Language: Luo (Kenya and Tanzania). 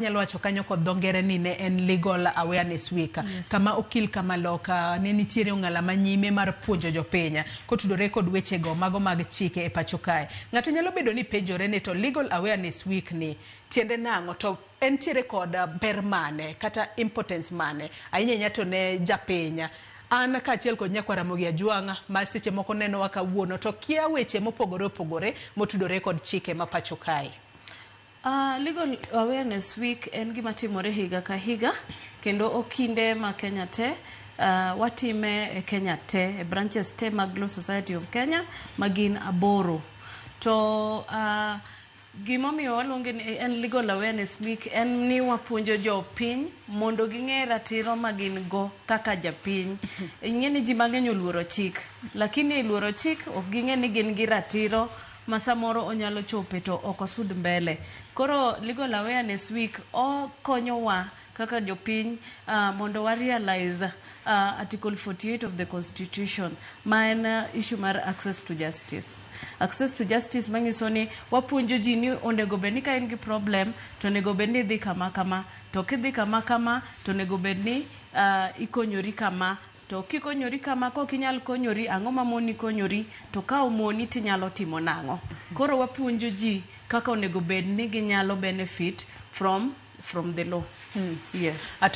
Anyalo wacho kanyo kod dho ngere ni ne en Legal Awareness Week. Kama okil kamaloka ne nitiere ong'ala manyime mar puonjo jopiny kotudore kod wechego mago mag chike e pacho kae. Ng'ato nyalo bedo ni penjore ni to Legal Awareness Week ni tiende nang'o to entiere kod ber mane kata importance mane ahinya ahinya to ne japiny. An kaachiel kod nyakwar Ramogi Ajwang' ma seche moko nenowa kawuono to kia weche mopogore opogore motudore kod chike ma pacho kae. Legal Awareness Week en gima timore higa ka higa kendo okinde ma Kenya te watime e Kenya te e branches te mag Law Society of Kenya magin aboro. To gimomiyo waluonge ni en Legal Awareness Week en ni wapuonjo jopiny mondo ging'e ratiro ma gin go kaka japiny. Ing'e ni ji mang'eny oluoro chik, lakini e luoro chik ok ging'e ni gin gi ratiro ma samoro onyalo chope to ok osud mbele. Koro Legal Awareness Week okonyowa kaka jopiny mondo wa realize Article 48 of the Constitution ma en issue mar access to justice. Access to justice manyiso ni wapuonjo ji ni onego bed ni ka in gi problem to onego bed ni idhi kama kama, to kidhi kama kama to onego bed ni ikonyori kama, to kikonyori kama kok inyal konyori ang'o mamoni konyori to ka omoni tinyalo timo nang'o. Koro wapuonjo ji kaka onego bed ni ginyalo benefit from the law. Yes. Ato